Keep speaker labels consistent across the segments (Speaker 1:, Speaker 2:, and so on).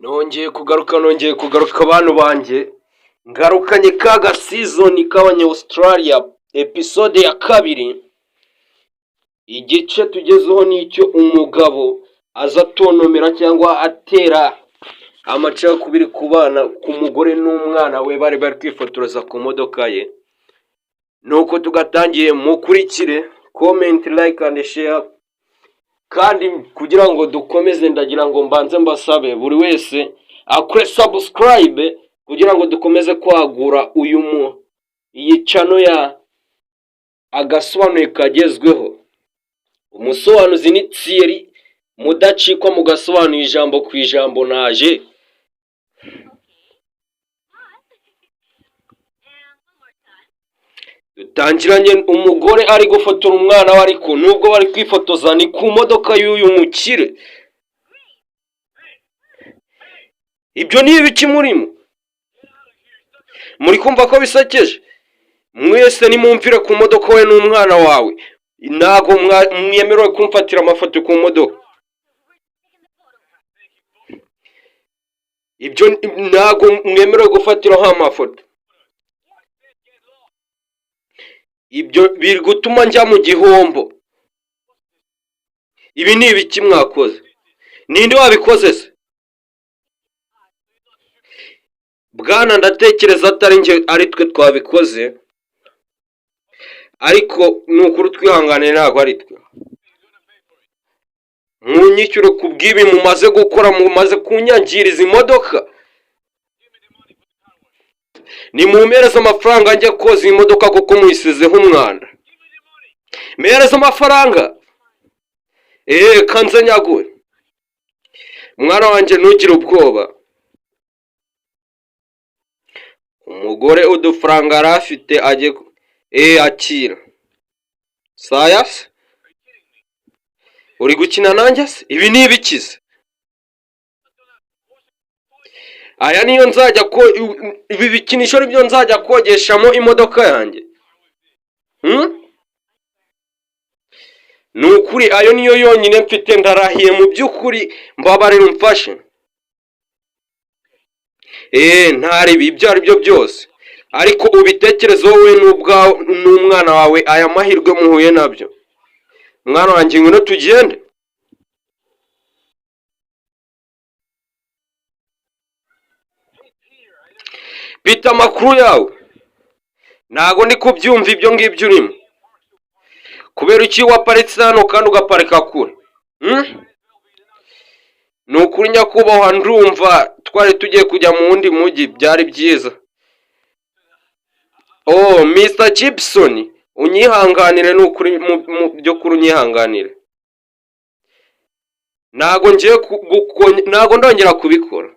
Speaker 1: Nongeye kugaruka, nongeye kugaruka, bantu banjye. Ngarukanye ka gaseason k'abanya Australia, episode ya kabiri. Igice tugezeho ni icyo umugabo aza atontomera cyangwa atera amacakubiri ku bana, ku mugore n'umwana we bari kwifotoreza ku modoka ye. Nuko tugatangiye, mukurikire, comment, like and share. Kandi kugira ngo dukomeze, ndagira ngo mbanze mbasabe buri wese akore subscribe kugira ngo dukomeze kwagura uyu mu iyi channel ya Agasobanuye Kagezweho. Umusobanuzi ni Thierry Mudacikwa mu gasobanuye ijambo ku ijambo, naje.
Speaker 2: Okay. And one more time.
Speaker 1: Dutangiranye umugore ari gufotora umwana we, ariko nubwo bari kwifotoza ni ku modoka y'uyu mukire. Ibyo ni ibiki murimo? Muri kumva ko bisekeje? Mwese nimumvire ku modoka, we n'umwana wawe. Ntabwo mwemerewe kumfatira amafoto ku modoka.
Speaker 2: We're taking the photo.
Speaker 1: Ibyo ntabwo mwemerewe gufatiraho amafoto. Ibyo biri gutuma njya mu gihombo. Ibi ni ibiki mwakoze? Ninde wabikoze se? Bwana, ndatekereza atari njye, ari twe twabikoze, ariko ni ukuri twihanganire, ntabwo ari twe. Munyishyure ku bw'ibi mumaze gukora, mumaze kunyangiriza imodoka. Nimumpereze amafaranga njya koza iyi modoka kuko muyisizeho umwanda. Mpereze amafaranga. Eee, kanze nyagure. Mwana wanjye, ntugire ubwoba. Umugore udufaranga yari afite agiye akira saya se. Uri gukina nanjye se? Ibi ni ibikize? Aya niyo nzajya ko ibi bikinisho nibyo nzajya kogeshamo imodoka yanjye? Hmm? Ni ukuri ayo niyo yonyine mfite, ndarahiye. Mu by'ukuri mbabarira, umfashe. Ntaribi ibyo ari byo byose, ariko ubitekereze wowe n'ubwawe n'umwana wawe, aya mahirwe muhuye nabyo. Mwana wanjye, ngwino tugende. Bita amakuru yawe. Ntago ndi kubyumva ibyo ngibyo urimo. Kubera iki waparitse hano kandi ugaparika kure? Hmm? Ni ukuri nyakubahwa, ndumva twari tugiye kujya mu wundi mujyi, byari byiza. Oh, Mr Gibson, unyihanganire, ni ukuri mu by'ukuri unyihanganire. Ntago ngiye ntago ndongera kubikora.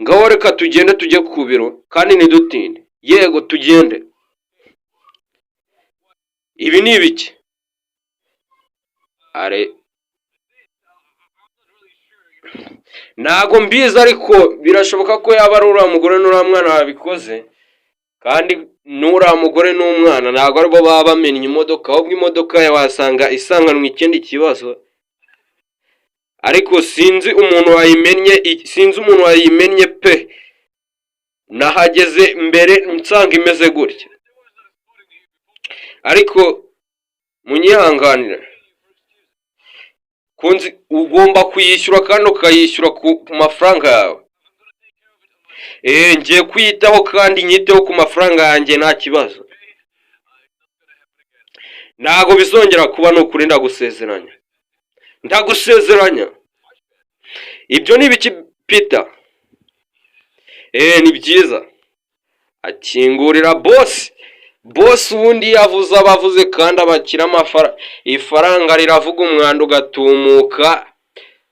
Speaker 1: Ngaho reka tugende tujye ku biro kandi ntidutinde. Yego, tugende. Ibi ni ibiki? Are, ntago mbizi, ariko birashoboka ko yaba ari uriya mugore n'uriya mwana babikoze. Kandi n'uriya mugore n'umwana ntabwo aribo baba bamennye imodoka, ahubwo imodoka wasanga isanganwe ikindi kibazo. Ariko sinzi umuntu wayimennye, sinzi umuntu wayimennye pe. Nahageze mbere nsanga imeze gutya, ariko munyihanganire. Kunzi ugomba kuyishyura kandi ukayishyura ku mafaranga yawe. Ngiye kuyitaho kandi nyiteho ku mafaranga yanjye, nta kibazo. Ntago bizongera kuba, ni ukuri, ndagusezeranya, ndagusezeranya. Ibyo ni ibiki, Peter? Ni byiza. Akingurira boss. Boss ubundi iyo avuze aba avuze, kandi abakira amafaranga, ifaranga riravuga, umwanda ugatumuka.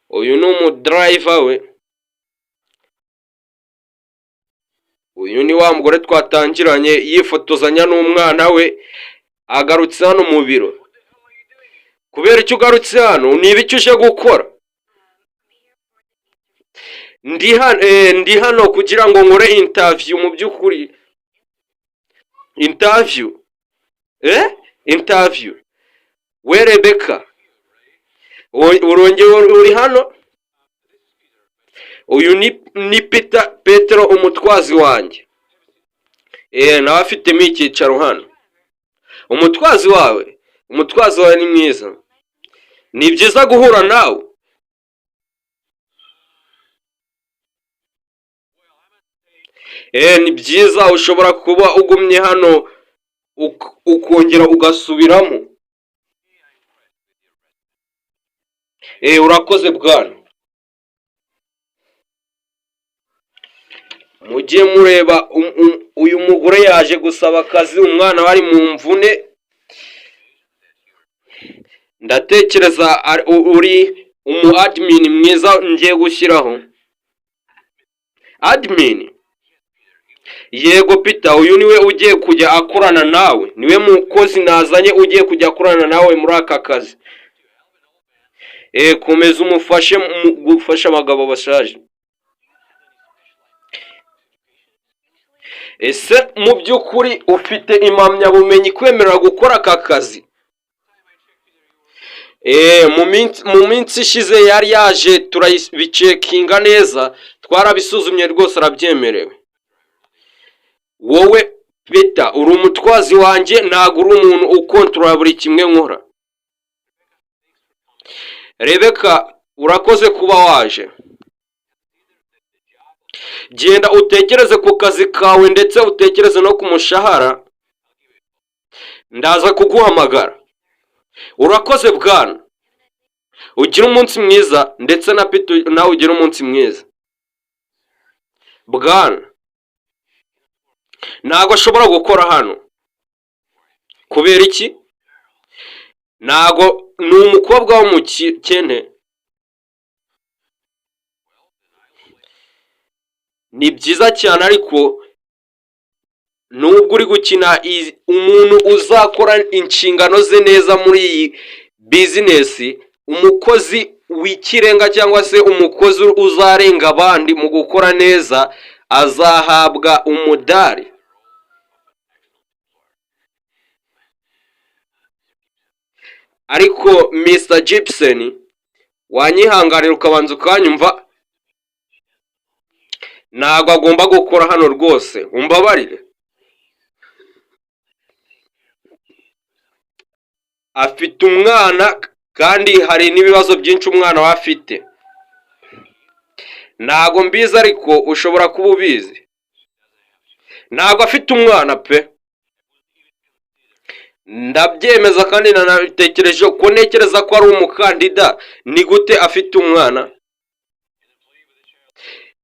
Speaker 1: Uyu ni umudriver we. Uyu ni wa mugore twatangiranye yifotozanya n'umwana we, agarutse hano mu biro. Kubera icyo ugarutse hano? Ni ibiki uje gukora? Ndi hano kugira ngo nkore interview. Mu by'ukuri interview, interview. We Rebecca, urongeye uri hano? Uyu ni Peter Petero, umutwazi wanjye. Nawe afitemo icyicaro hano. Umutwazi wawe, umutwazi wawe ni mwiza, ni byiza guhura nawe. Ni byiza, ushobora kuba ugumye hano ukongera ugasubiramo. Urakoze bwana. Mujye mureba uyu mugore yaje gusaba akazi, umwana we ari mu mvune. Ndatekereza uri umu admin mwiza ngiye gushyiraho. Admin? Yego Peter, uyu niwe ugiye kujya akorana nawe, niwe mukozi nazanye ugiye kujya akorana nawe muri aka kazi. Komeza umufashe mu gufasha abagabo bashaje. Ese mu by'ukuri ufite impamyabumenyi ikwemerera gukora aka kazi? Mu minsi ishize yari yaje, turabicekinga neza, twarabisuzumye rwose arabyemerewe. Wowe Peter, uri umutwazi wanjye, ntabwo uri umuntu ukontorora buri kimwe nkora. Rebeka, urakoze kuba waje. Genda utekereze ku kazi kawe ndetse utekereze no ku mushahara, ndaza kuguhamagara. Urakoze bwana, ugire umunsi mwiza, ndetse na Peter nawe ugire umunsi mwiza. Bwana, ntabwo ashobora gukora hano. Kubera iki? Ntabwo ni umukobwa w'umukene. Ni byiza cyane, ariko nubwo uri gukina, umuntu uzakora inshingano ze neza muri iyi bizinesi, umukozi w'ikirenga cyangwa se umukozi uzarenga abandi mu gukora neza, azahabwa umudari. Ariko Mr Gibson, wanyihanganira ukabanza ukanyumva? Ntabwo agomba gukora hano rwose, umbabarire. Afite umwana kandi hari n'ibibazo byinshi umwana we afite. Ntabwo mbizi, ariko ushobora kuba ubizi. Ntabwo afite umwana pe. Ndabyemeza kandi nanabitekereje ko ntekereza ko ari umukandida. Ni gute afite umwana?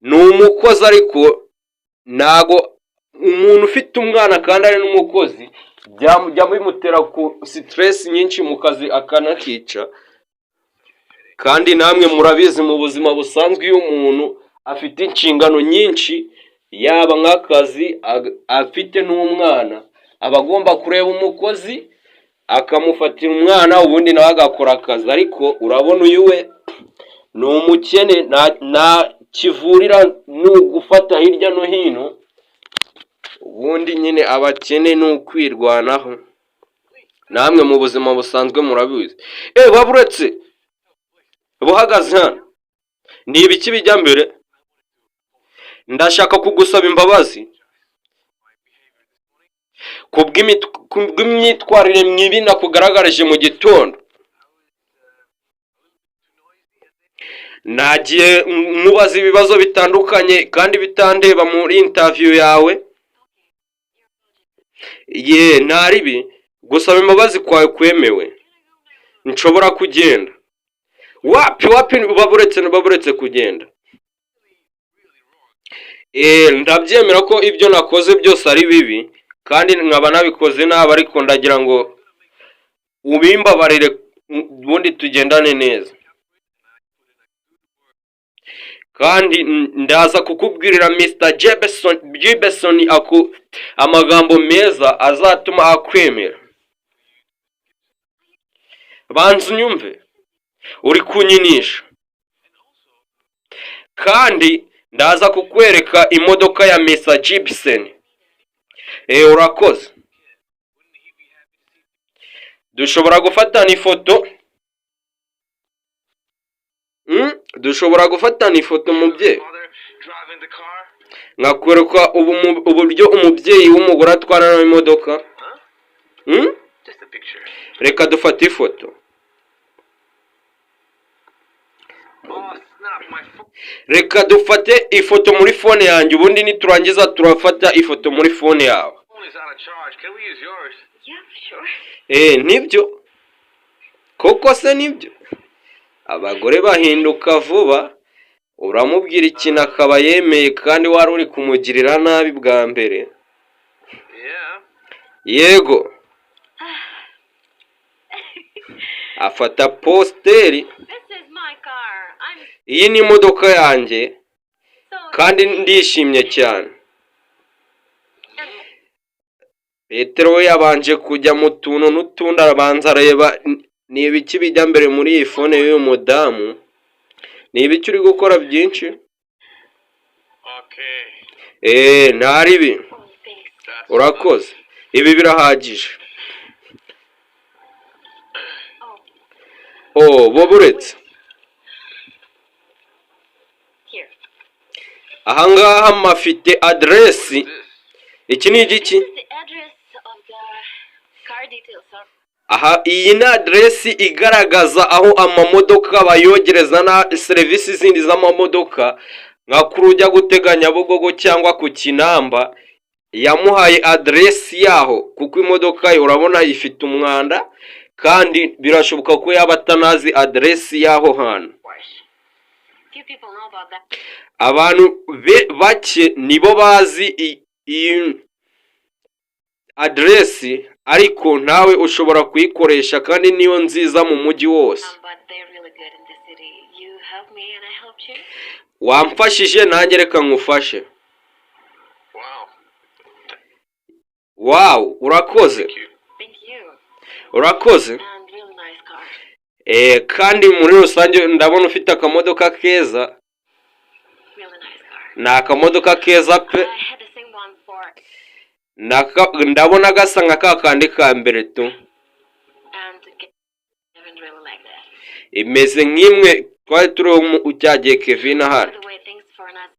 Speaker 1: Ni umukozi, ariko ntago umuntu ufite umwana kandi ari n'umukozi byajya bimutera ku stress nyinshi mu kazi akanakica. Kandi namwe murabizi, mu buzima busanzwe iyo umuntu afite inshingano nyinshi, yaba nk'akazi, afite n'umwana, aba agomba kureba umukozi akamufatira umwana, ubundi nawe agakora akazi. Ariko urabona uyu we ni umukene, nta kivurira, ni ugufata hirya no hino. Ubundi nyine abakene ni ukwirwanaho, namwe mu buzima busanzwe murabizi. Waba uretse buhagaze hano, ni ibiki bijya mbere? Ndashaka kugusaba imbabazi kubw'imyitwarire mibi nakugaragarije mu gitondo. Nagiye nkubaza ibibazo bitandukanye kandi bitandeba muri interview yawe. Ye, nta ribi, gusaba imbabazi kwawe kwemewe. Nshobora kugenda? Wapi, wapi, baburetse kugenda. Ndabyemera ko ibyo nakoze byose ari bibi kandi nkaba nabikoze nabi, ariko ndagira ngo ubimbabarire ubundi tugendane neza. Kandi ndaza kukubwirira Mr Jebeson aku amagambo meza azatuma akwemera. Banza unyumve, uri kunyinisha. Kandi ndaza kukwereka imodoka ya Mr Gibson. Urakoze. Dushobora gufatana ifoto? Dushobora gufatana ifoto, mubyeyi?
Speaker 3: driving the car?
Speaker 1: Nkakwereka uburyo umubyeyi w'umugore atwaramo imodoka.
Speaker 3: Huh?
Speaker 1: Hmm?
Speaker 3: Just a picture.
Speaker 1: Reka dufate ifoto.
Speaker 3: Oh, snap, my phone.
Speaker 1: Reka dufate ifoto muri phone yanjye, ubundi niturangiza turafata ifoto muri phone yawe.
Speaker 3: Is out of charge. Can we use yours?
Speaker 2: Yeah, sure.
Speaker 1: Nibyo koko se? Nibyo, abagore bahinduka vuba. Uramubwira ikintu akaba yemeye kandi wari uri kumugirira nabi bwa mbere.
Speaker 3: Yeah.
Speaker 1: Yego, afata positeri.
Speaker 2: This is my car. I'm
Speaker 1: Iyi ni imodoka yanjye
Speaker 2: so
Speaker 1: kandi ndishimye cyane. Petero we yabanje kujya mu tuntu n'utundi, arabanza areba ni ibiki bijya mbere muri iyi phone y'uyu mudamu. Ni ibiki uri gukora byinshi?
Speaker 3: Okay.
Speaker 1: Eee, ntaribi.
Speaker 2: Oh, thanks.
Speaker 3: That's
Speaker 1: Urakoze, ibi birahagije.
Speaker 2: Oh,
Speaker 1: Oh, bo uretse.
Speaker 2: Here.
Speaker 1: Ahangaha mafite aderesi.
Speaker 3: This.
Speaker 1: Iki ni igiki?
Speaker 2: This is the address of the car details. Sir.
Speaker 1: Aha, iyi ni aderesi igaragaza aho amamodoka bayogereza na serivisi zindi z'amamodoka, nka kuri ujya gutega Nyabugogo cyangwa ku Kinamba. Yamuhaye aderesi yaho kuko imodoka ye urabona ifite umwanda, kandi birashoboka ko yaba atanazi aderesi y'aho hantu.
Speaker 2: Porsche. Few people know about that.
Speaker 1: Abantu bake nibo bazi iyi aderesi, ariko nawe ushobora kuyikoresha kandi niyo nziza mu mujyi wose.
Speaker 2: But they're really good in the city. You helped me and I helped you.
Speaker 1: Wamfashije, nanjye reka nkufashe.
Speaker 3: Wow.
Speaker 1: Wow, urakoze.
Speaker 3: Thank you.
Speaker 2: Thank you.
Speaker 1: Urakoze.
Speaker 2: And really nice car.
Speaker 1: Kandi muri rusange ndabona ufite akamodoka keza.
Speaker 2: Really nice car.
Speaker 1: Ni akamodoka keza pe.
Speaker 2: I had the same one for
Speaker 1: Ndabona gasa nka ka kandi ka mbere tu.
Speaker 2: And Kevin really liked that.
Speaker 1: Imeze nk'imwe twari turiho cyagiye Kevin ahari.
Speaker 2: By the way, thanks for not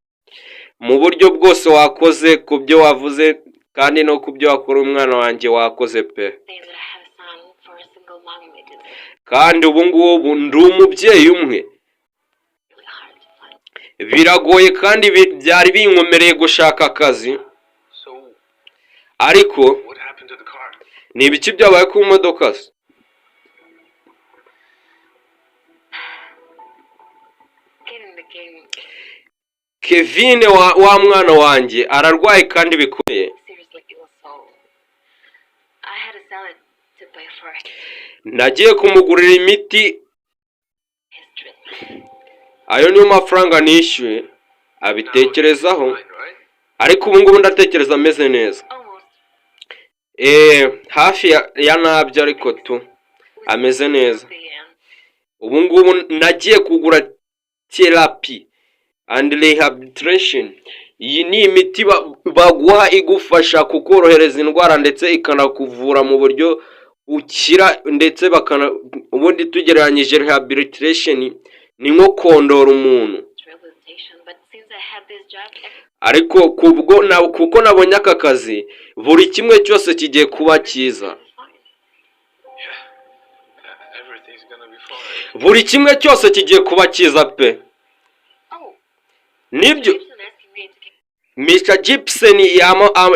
Speaker 1: Mu buryo bwose wakoze ku byo wavuze kandi no ku byo wakora umwana wanjye, wakoze pe.
Speaker 2: Saying that I have a son. For a single mom, it is
Speaker 1: Kandi ubu ngubu ndi umubyeyi umwe.
Speaker 2: Really hard to find.
Speaker 1: Biragoye kandi byari binkomereye gushaka akazi.
Speaker 3: So,
Speaker 1: Ariko
Speaker 3: what happened to the car?
Speaker 1: Ni ibiki byabaye ku modoka se?
Speaker 2: Kevin became
Speaker 1: Kevin wa mwana wanjye ararwaye kandi bikomeye.
Speaker 2: Seriously ill, so I had to sell it to pay for
Speaker 1: Nagiye kumugurira imiti.
Speaker 2: His treatment.
Speaker 1: Ayo niyo mafaranga nishyuye, abitekerezaho.
Speaker 3: Fine, right?
Speaker 1: Ariko ubu ngubu ndatekereza ameze neza.
Speaker 2: Almost.
Speaker 1: Hafi ya nabyo, ariko tu ameze neza.
Speaker 2: The end.
Speaker 1: Ubu ngubu nagiye kugura therapy and rehabilitation. Iyi ni imiti baguha igufasha kukorohereza indwara ndetse ikanakuvura mu buryo ukira, ndetse bakana ubundi tugereranyije rehabilitation ni nko kondora umuntu.
Speaker 2: Rehabilitation, but since I had this job,
Speaker 1: Ariko kubwo na kuko nabonye aka kazi, buri kimwe cyose kigiye kuba cyiza.
Speaker 2: Everything's fine.
Speaker 3: Yeah. Everything's gonna be fine.
Speaker 1: Buri kimwe cyose kigiye kuba cyiza pe.
Speaker 2: Oh,
Speaker 1: Nibyo.
Speaker 2: Gibson asking me to get.
Speaker 1: Mr Gibson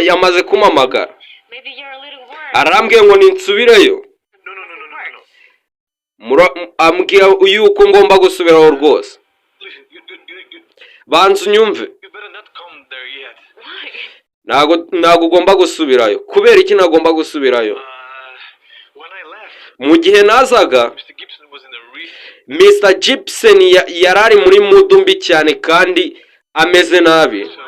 Speaker 1: yamaze kumpamagara.
Speaker 2: Maybe you're a little worried.
Speaker 1: Arambwiye ngo ninsubireyo.
Speaker 3: No.
Speaker 1: Ambwira yuko ngomba gusubiraho rwose.
Speaker 3: Listen, you,
Speaker 1: Banza unyumve.
Speaker 3: You better not come there yet.
Speaker 2: Why?
Speaker 1: Ntabwo ugomba gusubirayo. Kubera iki nagomba gusubirayo?
Speaker 3: When I left,
Speaker 1: Mu gihe nazaga,
Speaker 3: Mr. Gibson was in a really
Speaker 1: Mr Gibson yari ari muri mood mbi cyane kandi ameze nabi.
Speaker 2: He's not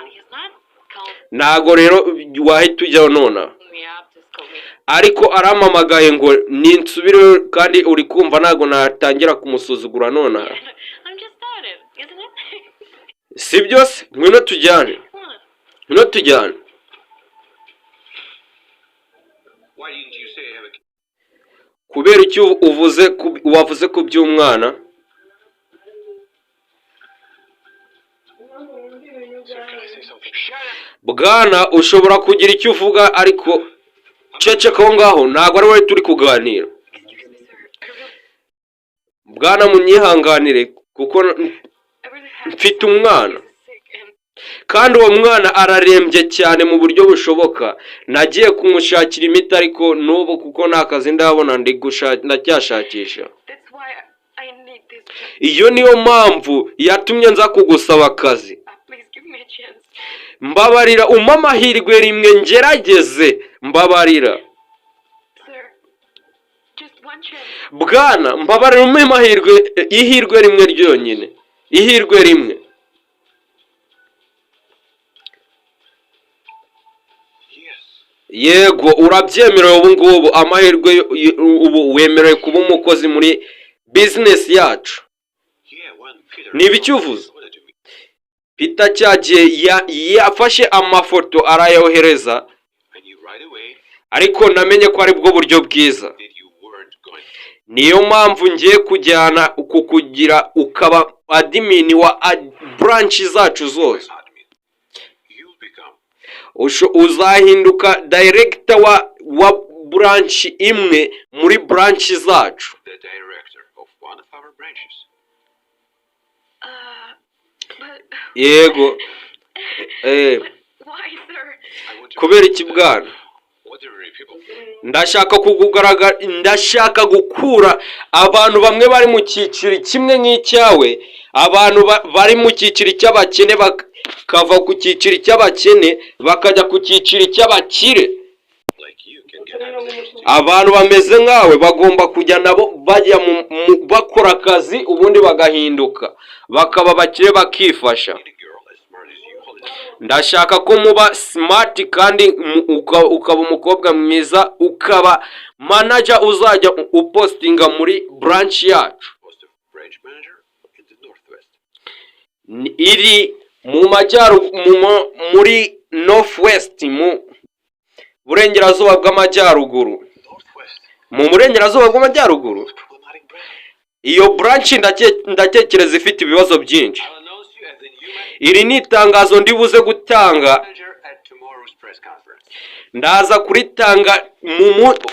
Speaker 2: calling
Speaker 1: Ntabwo rero wahita ujyaho nonaha.
Speaker 2: Me up to scold me.
Speaker 1: Ariko arampamagaye ngo ninsubireyo, kandi uri kumva ntabwo natangira kumusuzugura nonaha.
Speaker 2: I'm just started, isn't it?
Speaker 1: Si byose, ngwino tujyane.
Speaker 2: Come on.
Speaker 1: Ngwino tujyane.
Speaker 3: Why didn't you say I have a
Speaker 1: Kubera icyo uvuze wavuze ku by'umwana?
Speaker 3: Sir, can I say something? Shut up!
Speaker 1: Bwana, ushobora kugira icyo uvuga, ariko ceceka aho ngaho, ntabwo ari wowe turi kuganira.
Speaker 2: Excuse me, sir.
Speaker 1: Bwana, munyihanganire kuko
Speaker 2: I really have
Speaker 1: mfite umwana
Speaker 2: He's sick and
Speaker 1: kandi uwo mwana ararembye cyane mu buryo bushoboka. Nagiye kumushakira imiti, ariko n'ubu kuko nta kazi ndabona, ndacyashakisha.
Speaker 2: That's why I need this job.
Speaker 1: Iyo niyo mpamvu yatumye nza kugusaba akazi.
Speaker 2: Please give me a chance.
Speaker 1: Mbabarira, umpe amahirwe rimwe ngerageze, mbabarira.
Speaker 2: Sir, just one chance.
Speaker 1: Bwana, mbabarira, umpe amahirwe, ihirwe rimwe ryonyine, ihirwe rimwe.
Speaker 3: Yes.
Speaker 1: Yego, urabyemerewe ubu ngubu, amahirwe ubu wemerewe kuba umukozi muri bizinesi yacu.
Speaker 3: Yeah, when Peter
Speaker 1: Ni ibiki uvuze?
Speaker 3: wanted to meet
Speaker 1: Peter cyagiye yafashe amafoto arayohereza.
Speaker 3: I knew right away
Speaker 1: Ariko namenye ko ari bwo buryo bwiza.
Speaker 3: that you weren't going.
Speaker 1: Niyo mpamvu ngiye kujyana kukugira ukaba admin wa branch zacu zose.
Speaker 3: Admin. You'll become
Speaker 1: Uzahinduka director wa branch imwe muri branch zacu.
Speaker 3: The director of one of our branches.
Speaker 2: But
Speaker 1: Yego.
Speaker 2: But why, sir?
Speaker 3: I want to
Speaker 1: Kubera iki, bwana?
Speaker 3: Ordinary people.
Speaker 1: Ndashaka kukugaragara, ndashaka gukura abantu bamwe bari mu cyiciro kimwe nk'icyawe, abantu bari mu cyiciro cy'abakene bakava ku cyiciro cy'abakene bakajya ku cyiciro cy'abakire.
Speaker 3: Like you can get access to
Speaker 1: Abantu bameze nkawe bagomba kujya nabo bajya bakora akazi, ubundi bagahinduka bakaba abakire bakifasha.
Speaker 3: Need a girl as smart as you, Hollis.
Speaker 1: Ndashaka ko muba smart kandi ukaba umukobwa mwiza, ukaba manager uzajya upostinga muri branch yacu.
Speaker 3: Post of branch manager in the Northwest.
Speaker 1: Iri mu majyaruguru, muri Northwest, mu burengerazuba bw'amajyaruguru.
Speaker 3: Northwest.
Speaker 1: Mu burengerazuba bw'amajyaruguru.
Speaker 3: Problematic branch.
Speaker 1: Iyo branch ndatekereza ifite ibibazo byinshi.
Speaker 3: I'll announce you as the new
Speaker 1: Iri ni itangazo ndibuze gutanga.
Speaker 3: manager at tomorrow's press conference.
Speaker 1: Ndaza kuritanga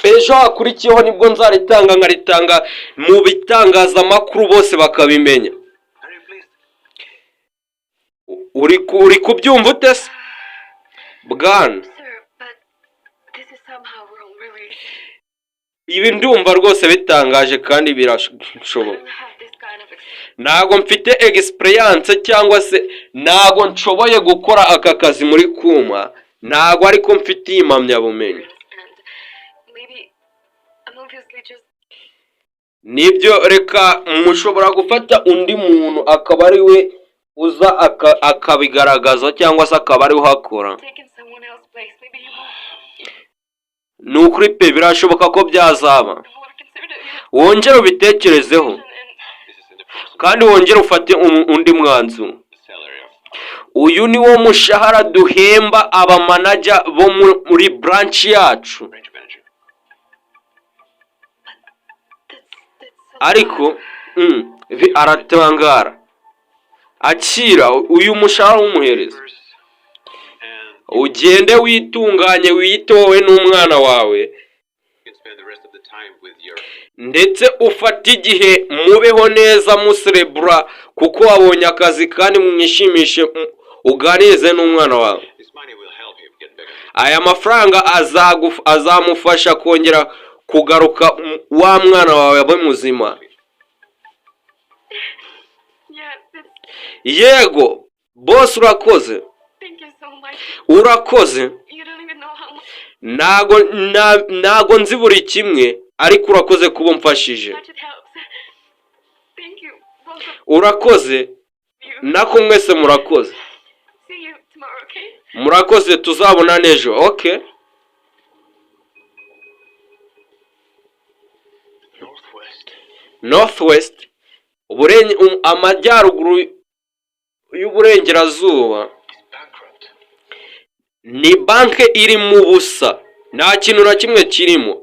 Speaker 1: ejo hakurikiyeho, nibwo nzaritanga, nkaritanga mu bitangazamakuru bose bakabimenya.
Speaker 3: Are you pleased?
Speaker 1: Uri kubyumva ute se, bwana?
Speaker 2: Sir, but this is somehow wrong, really.
Speaker 1: Ibi ndumva rwose bitangaje kandi
Speaker 2: I
Speaker 1: birashoboka.
Speaker 2: don't have this kind of experience.
Speaker 1: Ntabwo mfite experience cyangwa se ntabwo nshoboye gukora aka kazi muri kuma, ntabwo ariko mfite iyi mpamyabumenyi.
Speaker 2: And maybe I'm obviously just
Speaker 1: Nibyo, reka mushobora gufata undi muntu akaba ari we uza akabigaragaza cyangwa se akaba ari we uhakora.
Speaker 2: Taking someone else's place. Maybe you won't,
Speaker 1: Ni ukuri pe, birashoboka ko byazaba.
Speaker 2: you won't consider you
Speaker 1: Wongere ubitekerezeho
Speaker 2: and
Speaker 3: This is in the person
Speaker 1: kandi wongere ufate undi mwanzuro.
Speaker 3: The salary of
Speaker 1: Uyu ni wo mushahara duhemba abamanager bo muri branch yacu.
Speaker 3: Branch manager.
Speaker 2: That's so
Speaker 1: Ariko aratangara, akira uyu mushahara w'umuhereza.
Speaker 3: First, and
Speaker 1: Ugende witunganye, wiyite wowe n'umwana wawe.
Speaker 3: You can spend the rest of the time with your
Speaker 1: Ndetse ufate igihe mubeho neza, muserebura kuko wabonye akazi, kandi mwishimishe, uganirize n'umwana wawe.
Speaker 3: This money will help him get back on
Speaker 1: Aya mafaranga azamufasha kongera kugaruka, wa mwana wawe abe muzima.
Speaker 2: Yeah, that's
Speaker 1: Yego boss, urakoze.
Speaker 2: Thank you so much.
Speaker 1: Urakoze.
Speaker 2: You don't even know how much
Speaker 1: Ntago nzi buri kimwe, ariko urakoze kuba umfashije.
Speaker 2: It helps. Thank you, both of
Speaker 1: Urakoze.
Speaker 2: You.
Speaker 1: Nako mwese murakoze.
Speaker 2: See you tomorrow, okay?
Speaker 1: Murakoze, tuzabona n'ejo, okay?
Speaker 3: Northwest.
Speaker 1: Northwest, amajyaruguru y'uburengerazuba.
Speaker 3: Is bankrupt.
Speaker 1: Ni banki iri mu busa, nta kintu na kimwe kirimo.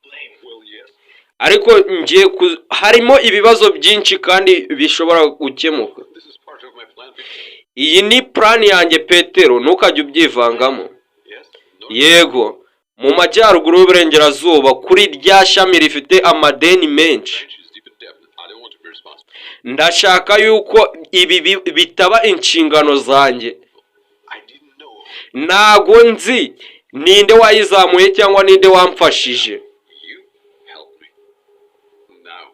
Speaker 3: Blame. Well, yes.
Speaker 1: Ariko ngiye harimo ibibazo byinshi kandi bishobora gukemuka.
Speaker 3: This is part of my plan, Peter.
Speaker 1: Iyi ni plan yanjye, Petero, ntukajye ubyivangamo.
Speaker 3: Yes? North.
Speaker 1: Yego, mu majyaruguru y'uburengerazuba, kuri rya shami rifite amadeni menshi.
Speaker 3: Branch is deep in debt. I don't want to be responsible.
Speaker 1: Ndashaka yuko ibi bitaba inshingano zanjye.
Speaker 3: I didn't know.
Speaker 1: Ntago nzi ninde wayizamuye cyangwa ninde wamfashije.
Speaker 3: You helped me. Now,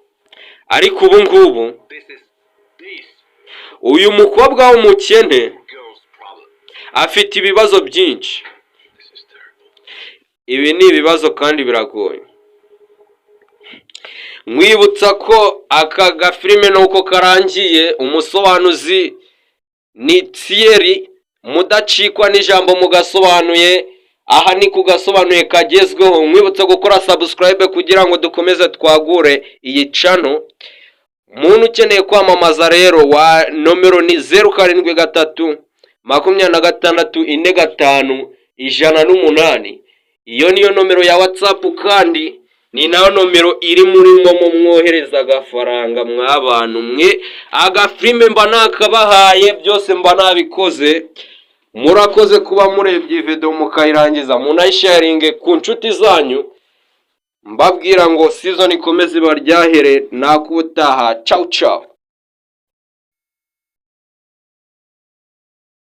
Speaker 1: Ariko ubu ngubu
Speaker 3: this is this
Speaker 1: uyu mukobwa w'umukene
Speaker 3: girl's problem.
Speaker 1: afite ibibazo byinshi.
Speaker 3: This is terrible.
Speaker 1: Ibi ni ibibazo kandi biragoye. Nkwibutsa ko aka gafilime nuko karangiye. Umusobanuzi ni Thierry Mudacikwa n'ijambo mugasobanuye. Aha ni ku gasobanuye kagezweho. Nkwibutsa gukora subscribe kugira ngo dukomeze twagure iyi channel. Muntu ukeneye kwamamaza rero, wa nomero ni 0732645108. Iyo niyo nomero ya WhatsApp, kandi ni nayo nomero iri muri MoMo. Mwohereza agafaranga mw'abantu mwe. Agafilime mba nakabahaye, byose mba nabikoze. Murakoze kuba murebye iyi video mukayirangiza, munayisharinge ku nshuti zanyu. Mbabwira ngo season ikomeze ibaryahere. Nakubutaha, ciao ciao.